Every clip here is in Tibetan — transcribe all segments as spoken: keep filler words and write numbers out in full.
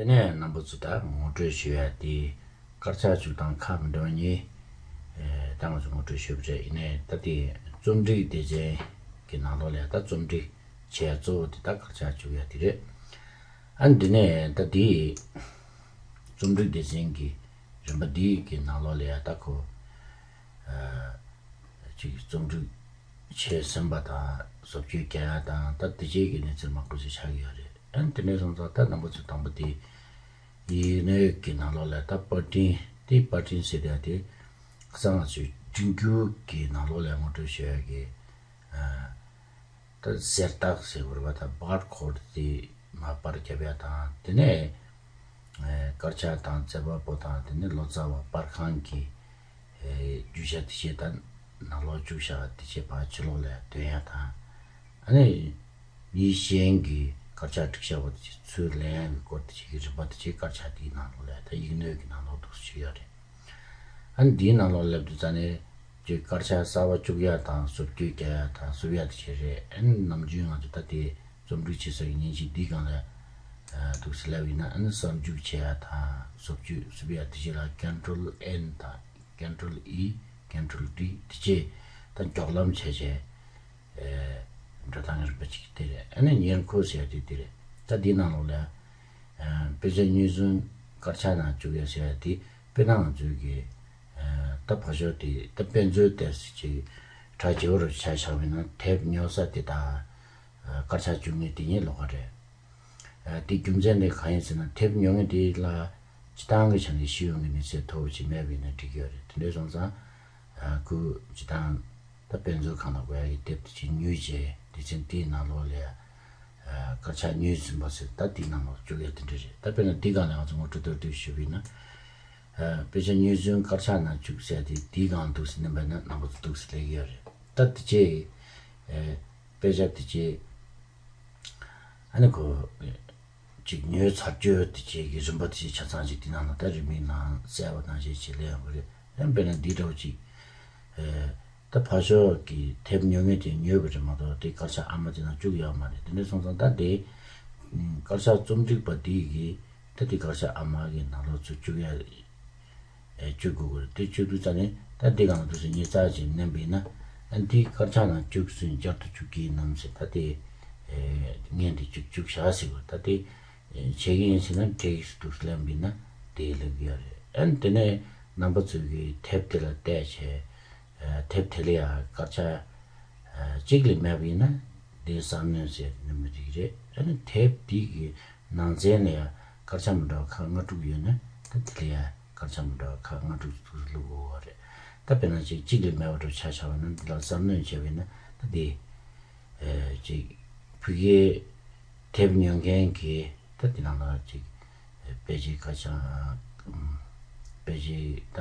དེ་ནས་རྣམ་པ་ཚོ་ད་ངོ་སྤྲོད་ཞུ་ཡ་དེ་དཀར་ཆག་བཅུ་དང་ཁ་མི་འདྲ་བ་གཉིས། ཨེ། ད་ང་ཚོ་ངོ་སྤྲོད་ཞུས་པ་རེད། ཡིན་ནའི་ད་དེ་རྩོམ་སྒྲིག་སྡེ་ཚན་གྱི་ནང་ལོགས་ལ་ད་རྩོམ་སྒྲིག་བྱས་གཙོ་བོ་དེ་ད་དཀར་ཆག་བཅུ་ཡ་དེ་རེད། ཨ། འདི་ནས་ད་དེ་རྩོམ་སྒྲིག་སྡེ་ཚན་གྱི་རིམ་པ་འདི་གི་ནང་ལོགས་ལ་ཡ་ད་ཁོ། ཨ། ཅིག་རྩོམ་སྒྲིག་བྱས་ཟིན་པ་དང་བཟོ་བཅོས་རྒྱག་ཡ་དང་ད་དེ་བཅས་ཀྱི་གནས་ཚུལ་མང་པོ་ཞིག་ཆགས་ཀྱི་ཡོད་རེད། ཨ་ནི་དེ་འདྲ་སོང་ཙང་ད་རྣམ་པ་ཚོ་དང་པོ་དེ་ཡིག་སྣོད་ཀྱི་ནང་ལོགས་ལ་ད་པར་སྐྲུན་དེ་པར་སྐྲུན་ཟེར་ཡ་དེ་གསང་སྔགས་ཆོས་སྒྲིག་འགྱུར་གྱི་ནང་ལོགས་ལ་ངོ་སྤྲོད་ཞུ་ཡ་གི། ཨ། ད་གསེར་རྟགས་ཟེར་དགོས་རེད་པ། ད་བར་ཀོཌ་དེ་མར་པར་རྒྱབ་ཡ་དང་དེ་ནས། ཨེ། དཀར་ཆག་དང་མཛད་པ་པོ་དང་དེ་ནས་ལོ་ཙཱ་བ་པར་ཁང་གི། ཨེ། རྒྱུ་ཆ་དེ་བྱས་ད་ནང་ལོགས་བཅུག་བཞག་དེ་བྱས་ཕར་ཕྱི་ལོགས་ལ་འདོན་ཡ་དང་། ཨ་ནི་མི་གཞན་གྱིས་དཀར་ཆག་སྒྲིག་བཞག་པ་དེ་བྱས་ཚུར་ལེན་ཡ་གི་སྐོར་དེ་བྱས་ཀྱི་རིམ་པ་དེ་བྱས་དཀར་ཆག་དེའི་ནང་ལོགས་ལ་ད་ཡིག་སྣོད་ཀྱི་ནང་ལོགས་འདུག་སེ་བྱས་ཡོད་རེད། ཨ་ནི་འདིའི་ནང་ལོགས་སླེབས་དུས་ཙ་ནས་ཀྱི་དཀར་ཆག་གསར་པ་བཅུག་ཡ་དང་བཟོ་བཅོས་རྒྱག་ཡ་དང་བཟོ་ཡ་དེ་བྱས་རེད། ཨ་ནི་ནམ་རྒྱུན་ང་ཚོ་ད་ལྟའི་རྩོམ་སྒྲིག་བྱེད་ས་ཀྱི་མཉེན་ཆས་འདིའི་སྒང་ལ། ཨ། འདུག་སེ་སླེབས་ཡིན་ན། ཨ་ནི་གསར་འཇུག་བྱེད་ཡ་དང་བཟོ་བཅོས་བཟོ་ཡ་དེ་བྱས་ལ་ཀན་ཊོལ་ཨེན་དང་ཀན་ཊོལ་ཨི་ཀན་ཊོལ་ཌི་དེ་བྱས་ད་མགྱོགས་ལམ་བྱས་བྱས། ཨེ། འགྲོ་སྟངས་རིམ་པ་གཅིག་དེ་རེད། ཨ་ནི་ཉེར་མཁོ་ཟེར་ཡ་དེ་དེ་རེད། ད་འདིའི་ནང་ལོགས་ལ། ཨ། དཔེ་ཆ་ཉོས་ཟིན་དཀར་ཆག་ནང་བཅུག་ཡ་ཟེར་ཡ་དེ་དཔེར་ན་ང་ཚོའི་གི། ཨ། ད་ཕར་ཕྱོགས་དེ་ད་དཔེ་མཛོད་དེ་ཅིག་གྲ་རྒྱས་པོ་རུ་ཆ་བཞག་པ་ཡིན་ན་དེབ་ཉོ་ས་དེ་དང་། ཨ། དཀར་ཆག་བཅུག་མཁན་དེ་གཉིས་ལོགས་ཀ་རེད། ཨ། དེ་རྒྱུ་མཚན་དེ་གང་ཡིན་ཟེར་ན་དེབ་ཉོ་མཁན་དེ་ལ་སྤྱིར་བཏང་གི་ཆ་ནས་ཤེས་ཡོན་གྱི་གནས་ཚད་མཐོ་པོ་ཅིག་མེད་པ་ཡིན་ན་འགྲིག་གི་ཡོད་རེད། དེ་འདྲ་སོང་ཙང་། ཨ། ཁོས་སྤྱིར་བཏང་ད་དཔེ་མཛོད་ཁང་ལ་དགོས་ཡ་གི་དེབ་དེ་ཅིག་ཉོས་རྗེས་སྡེ་ཚན་དེའི་ནང་ལོགས་ལ། ཨ། དཀར་ཆག་ཉོས་ཟིན་པ་ཟེར་ད་དེའི་ནང་ལོགས་བཅུག་ཡ་དེ་འདྲ་རེད། ད་དཔེར་ན་འདི་སྒང་ལ་ང་ཚོ་ངོ་སྤྲོད་མདོར་བསྡུས་ཞུས་པ་ཡིན་ན། ཨ། དཔེ་ཆ་ཉོས་ཟིན་དཀར་ཆག་ནང་བཅུག་ཟེར་དེ་འདིའི་སྒང་འདུག་སེ་མནན་པ་ཡིན་ན་རྣམ་པ་ཚོ་འདུག་སེ་སླེབས་ཀྱི་ཡོད་རེད། ད་དེ་རྗེས། ཨ། དཔེ་ཆ་དེ་རྗེས། ཨ་ནི་ཁོ་ཅིག་ཉོས་ཚར་རྒྱུ་དེ་བྱས་ཀྱི་རིམ་པ་དེ་ཆ་ཚང་ཅིག་དེ་ནང་ལ་ད་རིན་མེད་ནང་གསལ་བ་ནང་བཞིན་བྱས་ལེན་ཡོང་གི་རེད། ཡང་དཔེར་ན་འདི་འདྲ་བོ་ཅིག་ཨེ། ད་ཕར་ཕྱོགས་ཀྱི་དེབ་ཉོ་མཁན་དེ་ཉོས་པ་རེད་མ་གཏོགས་དེ་དཀར་ཆག་ཨ་མ་དེ་ནང་བཅུག་ཡོད་མ་རེད། དེ་འདྲ་སོང་ཙང་ད་དེ་དཀར་ཆག་རྩོམ་སྒྲིག་པ་དེ་གིས་ད་དེ་དཀར་ཆག་ཨ་མ་གི་ནང་ལོགས་ཚུར་བཅུག་ཡ། ཨེ། བཅུག་དགོས་ཀྱི་རེད། དེ་བཅུག་དུས་ཙ་ནས་ད་འདི་སྒང་ལ་འདུག་སེ་ཉེར་རྩ་ཅིག་མནན་པ་ཡིན་ན། ཨ། འདི་དཀར་ཆག་ནང་བཅུག་ཟིན་བསྐྱར་དུ་བཅུག་གི་ནམ་ཟེར་ད་དེ། ཨེ། ངས་འདི་བཅུག་བཅུག་བཞག་ཟེར་བ་ད་དེ། ཨེ། བྱེད་ཀྱི་ཡིན་ཟེར་ན་འགྲིག་འདུག་སེ་ལབ་པ་ཡིན་ན་དེ་ལབ་ཀྱི་ཡོད་རེད། ཨ་ནི་དེ་ནས་རྣམ་པ་ཚོས་ཀྱི་དེབ་དེ་ལ་བལྟས་བྱས། ཨ། དེབ་དེ་ལ་ཡང་དཀར་ཆག་ཨ། གཅིག་ལས་མེད་པ་ཡིན་ན་དེ་གསར་སྣོན་ཟེར་ནི་མི་འགྲིག་རེད། ཨ་ནི་དེབ་འདི་གི་ནང་ཚན་ལ་ཡང་དཀར་ཆག་མི་འདྲ་བ་ཁག་ལྔ་དྲུག་ཡོད་ན་ད་དེ་ལ་ཡང་དཀར་ཆག་མི་འདྲ་བ་ཁག་ལྔ་དྲུག་ཙམ་བླུག་དགོས་པ་རེད། ད་དཔེར་ན་ཅིག་གཅིག་ལས་མེད་པ་འདྲ་ཆ་བཞག་པ་ན་འདི་ལ་གསར་སྣོན་བྱས་པ་ཡིན་ན་ད་དེ། ཨ། ཅིག་ཕ་གིའི་དེབ་ཉོ་མཁན་གྱིས་ད་དེ་ནང་ལ་ཅིག་དཔེ་ཆའི་ཁ་བྱང་། དཔེ་ཆའི་ད་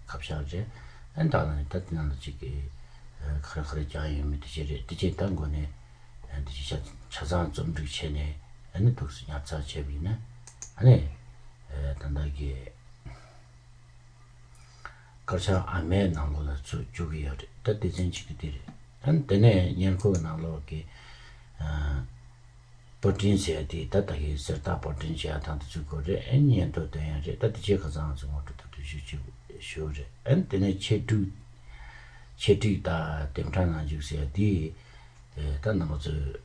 ཁ་བྱང་རེད། ཨ་ནི་ད་ནི་ད་དེ་ནང་ལ་ཅིག་གི་ག་རེ་ག་རེ་བརྒྱབ་ཡོད་མེད་དེ་བྱས་རེད། དེ་བྱས་ད་འགོ་ནས་འདི་ཆ་ཆ་ཚང་རྩོམ་སྒྲིག་བྱས་ནས་ཨ་ནི་འདུག་སེ་ཉར་ཚགས་བྱས་པ་ཡིན་ན། ཨ་ནི་ད་ལྟ་གི་དཀར་ཆག་ཨ་མའི་ནང་ལོགས་ལ་ཚུར་འཇུག་གི་ཡོད་རེད། ད་སྡེ་ཚན་གཅིག་དེ་དེ་རེད། ཨ་ནི་དེ་ནས་ཉེར་མཁོ་གི་ནང་ལོགས་ཀྱི་ཨ། པར་སྐྲུན་ཟེར་ཡ་དེ་ད་ལྟ་གི་གསེར་རྟགས་པར་སྐྲུན་བྱེད་ཡ་དང་དེ་ཚོའི་སྐོར་རེད། ཨ་ནི་སྙན་ཐོ་འདོན་ཡ་རེད། ད་དེ་བྱས་ཁ་སང་ང་ཚོ་ངོ་སྤྲོད་ད་དུ་ཞུ་ཅིག་ཞུ་རེད། ཨ་ནི་དེ་ནས་ཆེད་སྒྲིག་ཆེད་སྒྲིག་དང་དེབ་ཕྲེང་ནང་འཇུག་ཟེར་ཡ་དེ། ཨེ། ད་རྣམ་པ་ཚོས་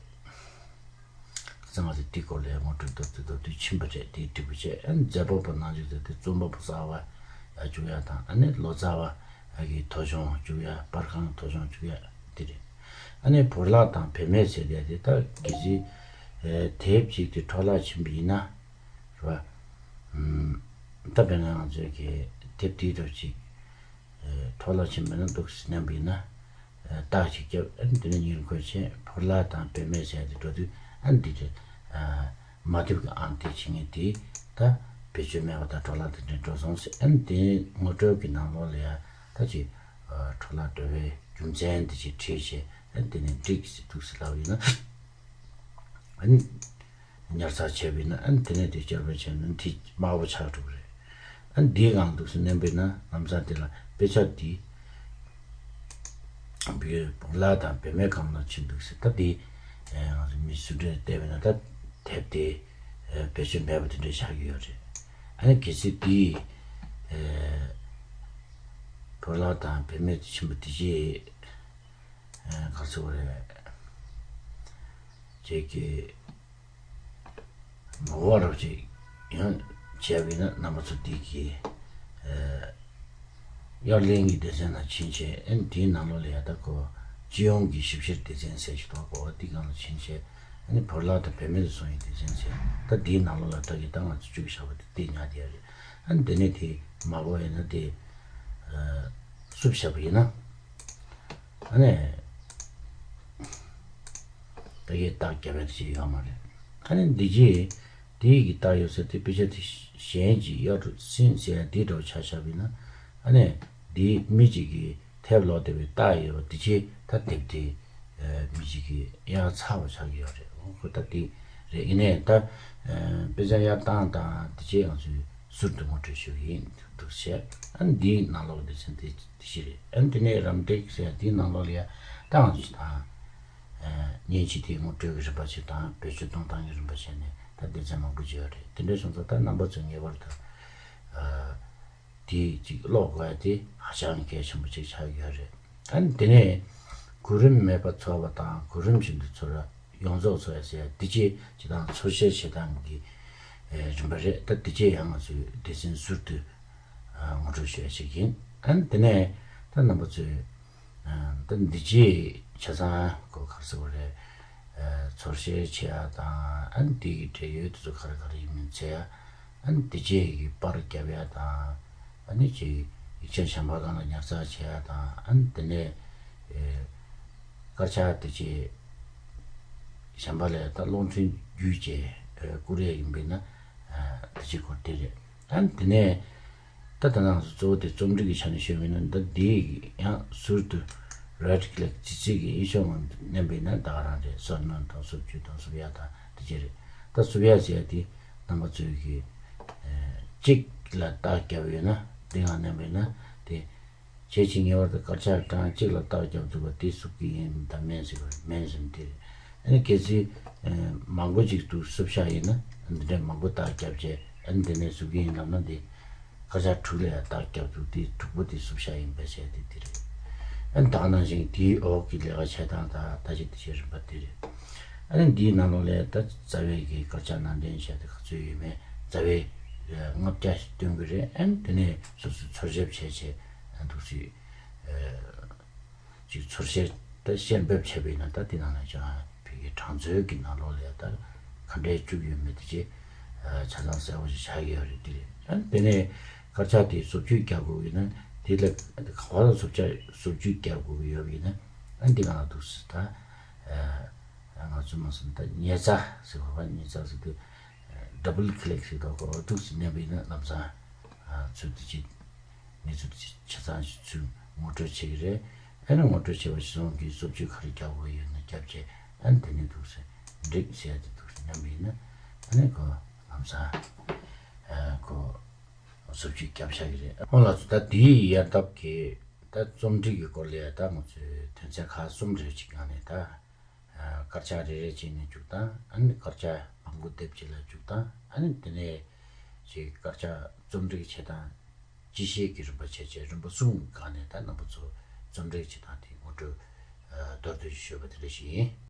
ཁ་སང་ང་ཚོ་དེའི་སྐོར་ལ་ངོ་སྤྲོད་མདོར་བསྡུས་མདོར་བསྡུས་ཕྱིན་པ་རེད། དེའི་འགྲིག་པོ་བྱས། ཨ་ནི་མཛད་པ་པོ་ནང་འཇུག་ཟེར་དེ་རྩོམ་པ་པོ་གསར་པ་ཡ་བཅུག་ཡ་དང་། ཨ་ནི་ལོ་ཙཱ་བ་ཡ་གི་ཐོ་གཞུང་བཅུག་ཡ། པར་ཁང་ཐོ་གཞུང་བཅུག་ཡ་དེ་རེད། ཨ་ནི་བོར་བརླག་དང་བེད་མེད་ཟེར་ཡ་དེ་ད་གལ་སྲིད་ཨེ། དེབ་ཅིག་དེ་འཕྲོ་བརླག་ཕྱིན་པ་ཡིན་ན་རེད་པ། ཨམ། ད་དཔེར་ན་ང་ཚོའི་གི་དེབ་དེའི་ཐོག་ཅིག་ཨེ། འཕྲོ་བརླག་ཕྱིན་པ་ཡིན་ན་འདུག་སེ་མནན་པ་ཡིན་ན། ཨེ། རྟགས་ཅིག་བརྒྱབ། ཨ་ནི་དེ་ནས་ཉེར་མཁོ་བྱས་བོར་བརླག་དང་བེད་མེད་ཟེར་ཡ་དེ་འགྲོ་དུས། ཨ་ནི་འདི་དེ་ཨ། མ་དེབ་ཀྱི་ཨང་དེ་བྱེད་མཁན་དེ་ད་བེད་སྤྱོད་མེད་པ་དང་འཕྲོ་བརླག་དེ་འདྲ་འགྲོ་སོང་ཟེར། ཨ་ནི་དེ་ངོ་སྤྲོད་ཀྱི་ནང་ལོགས་ལ་ཡ་ད་ཅིག་ཨ། འཕྲོ་བརླག་འགྲོ་བའི་རྒྱུ་མཚན་དེ་ཅིག་བྲིས་བྱས། ཨ་ནི་དེ་ནས་འགྲིག་ཟེར་འདུག་སེ་ལབ་ཡིན་ན། ཨ་ནི་ཉར་ཚགས་བྱས་པ་ཡིན་ན། ཨ་ནི་དེ་ནས་དེ་བསྐྱར་ཕབ་བྱས་ན་དེ་དམར་པོ་ཆགས་འགྲོ་གི་རེད། ཨ་ནི་འདིའི་སྒང་འདུག་སེ་མནན་པ་ཡིན་ན་ལམ་སང་དེ་ལ་དཔེ་ཆ་འདི་བོར་བརླག་དང་བེད་མེད་སྒང་ལ་ཕྱིན་འདུག་ཟེར། ད་འདི་ཨེ། ང་ཚོ་མི་སུ་འདྲས་བལྟས་པ་ཡིན་ན་ད་དེབ་དེ་ བེད་སྤྱོད་མེད་པ་དེ་འདྲ་ཆགས་ཀྱི་ཡོད་རེད། ཨ་ནི་གལ་སྲིད་དེ་བོར་བརླག་དང་བེད་མེད་དུ་ཕྱིན་པ་དེ་རྗེས་ག་རེ་ཟེར་དགོས་རེད། ཅིག་གི་ངོ་བོ་རབ་ཅིག་ཡང་བྱས་པ་ཡིན་ན་རྣམ་པ་ཚོ་འདི་གི་ཨ་དབྱར་གླིང་གི་སྡེ་ཚན་ནང་ཕྱིན་བྱས། ཨ་ནི་དེའི་ནང་ལོགས་ལ་ཡ་ད་ཁོ་སྤྱི་ཡོངས་ཀྱི་ཞིབ་བཤེར་སྡེ་ཚན་ཟེར་ཞིག་འདུག་གོ། དེའི་སྒང་ལ་ཕྱིན་བྱས། ཨ་ནི་བོར་བརླག་དང་བེད་མེད་དུ་སོང་བའི་སྡེ་ཚན་ཟེར། ད་དེའི་ནང་ལོགས་ལ་ད་གི་ད་ང་ཚོ་བཅུག་བཞག་པ་དེ་བལྟས་ཉར་བསྡད་ཡོད་རེད། ཨ་ནི་དེ་ནས་དེ་མ་གོ་ཡིན་ན་དེ་ཨ་བསུབ་བཞག་པ་ཡིན་ན། ཨ་ནི། ད་གའི་རྟགས་རྒྱབ་ཡ་དེ་ཅིག་ཡོད་མ་རེད། ཨ་ནི་འདི་རྗེས་དེ་ཡི་གི་རྟགས་ཡོད་ས་དེ་དཔེ་ཆ་དེ་གཞན་གྱིས་གཡར་འགྲོ་ཟིན་ཟེར་ཡ་དེ་འདྲ་བོ་ཆ་བཞག་པ་ཡིན་ན། ཨ་ནི་འདིའི་མི་གཅིག་གིས་ཐལ་ལོག་བསྡད་པའི་རྟགས་ཡོད་པ་དེ་ཅིག་ད་དེབ་དེ་མི་གཅིག་གིས་གཡར་ཚར་བ་ཆགས་ཀྱི་ཡོད་རེད། འོ་ཁོ་ད་དེ་རེད། ཡིན་ནའི་ད་དཔེ་ཆ་གཡར་སྟངས་དང་དེ་ཅིག་ང་ཚོས་ཟུར་དུ་ངོ་སྤྲོད་ཞུ་གི་ཡིན། འདུག་བྱས། ཨ་ནི་འདིའི་ནང་ལོགས་སྡེ་ཚན་དེ་དེ་ཞིག་རེད། ཨ་ནི་དེ་ནས་རམ་འདེགས་ཟེར་ཡ་དེའི་ནང་ལོགས་ལ་ཡ་ད་ང་ཚོ་དང་། ཨ་མཉེན་ཆས་དེ་ངོ་སྤྲོད་ཀྱི་རིམ་པ་བྱས་དང་བེད་སྤྱོད་གཏོང་སྟངས་ཀྱི་རིམ་པ་བྱས་ནས་ད་སྡེ་ཚན་མང་པོ་ཅིག་ཡོད་རེད། དེ་འདྲ་སོང་ཙང་ད་རྣམ་པ་ཚོས་ངེས་པར་དུ་ཨ་དེ་ཅིག་ཀློག་དགོས་ཡ་དེ་ཧ་ཅང་གལ་ཆེན་པོ་ཅིག་ཆགས་ཡོད་རེད། ཨ་ནི་དེ་ནས་གོ་རིམ་མེད་པར་འཚོལ་བ་དང་གོ་རིམ་བཞིན་དུ་འཚོལ་བ། ཡོངས་རྫོགས་འཚོལ་ཡ་ཟེར་ཡ་འདི་ཅིག་ཅིག་དང་འཚོལ་བཤེར་བྱེད་སྟངས་ཀྱི་ཨེ་རིམ་པ་རེད། ད་འདི་ཅིག་ཡང་ང་ཚོས་སྡེ་ཚན་ཟུར་དུ་ཨ་ངོ་སྤྲོད་ཞུ་ཡ་ཞིག་ཡིན། ཨ་ནི་དེ་ནས་ད་རྣམ་པ་ཚོས་ཨ་ད་འདི་ཅིག་ཆ་ཚང་གོ་ག་རེ་ཟེར་དགོས་རེད། ཨ་འཚོལ་བཤེར་བྱེད་ཡ་དང་། ཨ་ནི་འདི་གི་འབྲེལ་ཡོད་དེ་ཚོ་ག་རེ་ག་རེ་ཡིན་མིན་འཚོལ་ཡ། ཨ་ནི་དེ་རྗེས་ཀྱི་པར་རྒྱབ་ཡ་དང་། ཨ་ནི་ཅིག་ཡིག་ཆ་གཞན་པ་སྒང་ལ་ཉར་ཚགས་བྱེད་ཡ་དང་། ཨ་ནི་དེ་ནས་ཨེ་དཀར་ཆག་དེ་ཅིག་གཞན་པ་ལ་ད་གློག་འཕྲིན་བརྒྱུད་བཅས་ཨེ་བསྐུར་ཡ་ཡིན་པས་ན་ཨ་དེ་ཅིག་སྐོར་དེ་རེད། ཨ་ནི་དེ་ནས་ད་ད་ནང་གཙོ་བོ་དེ་རྩོམ་སྒྲིག་གི་ཆ་ནས་ཤོད་པ་ཡིན་ན། ད་འདི་ཡང་ཟུར་དུ་རའིཊ་ཀི་ལིག་ཙི་ཙི་གི་ཨི་ཤོ་ངོས་མནན་པ་ཡིན་ན་ད་ག་རང་རེད། སོ་ནན་དང་སོ་བཅུ་དང་སོ་བརྒྱད་དང་དེ་ཅིག་རེད། ད་སོ་བརྒྱད་ཟེར་ཡ་དེ་རྣམ་པ་ཚོས་ཀྱི་ཨེ་གཅིག་ལ་རྟགས་བརྒྱབ་ཡོད་ན་འདི་ཡང་མནན་པ་ཡིན་ན་དེ། ཁྱེད་ཀྱིས་ངེས་པར་དུ་དཀར་ཆག་གྲངས་གཅིག་ལ་རྟགས་བརྒྱབ་འདུག་པ་དེ་བསུབ་ཀྱི་ཡིན་དམ་མིན་ཟེར་བ་མིན་ཟེར་དེ་རེད། ཨ་ནི་གལ་སྲིད་ཨེ་མང་པོ་ཅིག་འདུག་བསུབ་བཞག་ཡིན་ན། འདི་འདྲའི་མང་པོ་རྟགས་བརྒྱབ་བྱས། ཨ་ནི་འདི་ནས་བསུབ་ཀྱི་ཡིན་ལབ་ན་འདི་དཀར་ཆག་དྲུག་ལ་ཡང་རྟགས་བརྒྱབ་འདུག་དེ་དྲུག་པོ་དེ་བསུབ་བཞག་ཡིན་པས་ཟེར་དེ་དེ་རེད། ཨ་ནི་ད་ག་ནང་བཞིན་དེའི་འོག་གི་ལས་ཀ་བྱེད་སྟངས་དང་ད་ཅི་དེ་བྱེད་རིམ་པ་དེ་རེད། ཨ་ནི་འདིའི་ནང་ལོགས་ལ་ད་རྩ་བའི་གི་དཀར་ཆག་ནང་འདྲེན་བྱས་ཏེ་ག་ཚོད་ཡོད་མེད་རྩ་བའི་ལྔ་བརྒྱ་ཞིག་སྟོན་གྱི་རེད། ཨ་ནི་དེ་ནས་སོ་སོས་འཚོལ་ཞིབ་བྱས་བྱས་འདུག་སྲིད། ཅིག་འཚོལ་བཤེར་ད་བཤེར་འབེབས་བྱས་པ་ཡིན་ན། ད་དེ་ནང་ནས་ཀྱང་བོད་ཀྱི་གྲངས་མཛོད་ཀྱི་ནང་ལོགས་ལ་ད་ག་འདྲས་བཅུག་ཡོད་མེད་དེ་ཅིག་ཆ་ཚང་གསལ་པོ་ཞིག་ཆགས་ཀྱི་ཡོད་རེད། དེ་རེད། ཨ་ནི་དེ་ནས་དཀར་ཆག་དེ་བཟོ་བཅོས་རྒྱག་དགོས་ཀྱི་ན། དེ་ལ་ག་བ་ལ་བཟོ་བཅོས་བཟོ་བཅོས་རྒྱག་དགོས་ཀྱི་ཡོད་པ་ཡིན་ན། ཨ་ནི་དེ་ག་ལ་འདུག་སྲིད་ད། ང་ཚོ་མ་སོང་ད་ཉེ་ཚ་ཟེར་བ། ཉེ་ཚ་ཟེར་དུས་ཌབ་བལ་ཀི་ལིག་ཟེར་དུས་འདུག་སེ་མནན་པ་ཡིན་ན་ལམ་སང་ཚུར་དེ་ཅིག་གནས་ཚུལ་དེ་ཆ་ཚང་ཞིག་ཚུར་ངོ་སྤྲོད་བྱེད་ཀྱི་རེད། ཨ་ནི་ངོ་སྤྲོད་བྱས་པ་ཞིག་སོང་གི་བཟོ་བཅོས་ག་རེ་རྒྱག་དགོས་ཡོད་ན་རྒྱབ་བྱས། ཨ་ནི་དེ་ནས་འདུག་སེ་འགྲིག་ཟེར་ཡ་དེ་འདུག་སེ་མནན་པ་ཡིན་ན། ཨ་ནི་ཁོ་ལམ་སང་ཁོ་བཟོ་བཅོས་རྒྱབ་བཞག་གི་རེད། ཨོ་ལགས་སོ། ད་དེའི་ཡར་ཐབས་ཀྱི་ད་རྩོམ་སྒྲིག་གི་སྐོར་ལ་ཡ་ད་ང་ཚོས་དོན་ཚན་ཁག་གསུམ་རེ་ཅིག་སྒང་ནས་ད། དཀར་ཆག་རེ་རེ་བྱས་ནས་བཅུག་སྟངས། ཨ་ནི་དཀར་ཆག་མང་པོ་སྡེབ་གཅིག་ལ་བཅུག་སྟངས། ཨ་ནི་དེ་ནས་ཅིག་དཀར་ཆག་རྩོམ་སྒྲིག་བྱེད་སྟངས། སྤྱི་བཤད་ཀྱི་རིམ་པ་བྱས་བྱས་རིམ་པ་གསུམ་གྱི་སྒང་ནས་ད་རྣམ་པ་ཚོ་རྩོམ་སྒྲིག་བྱེད་སྟངས་དེ་ངོ་སྤྲོད་མདོར་བསྡུས་ཤིག་ཞུས་པ་དེ་འདྲ་ཞིག་ཡིན།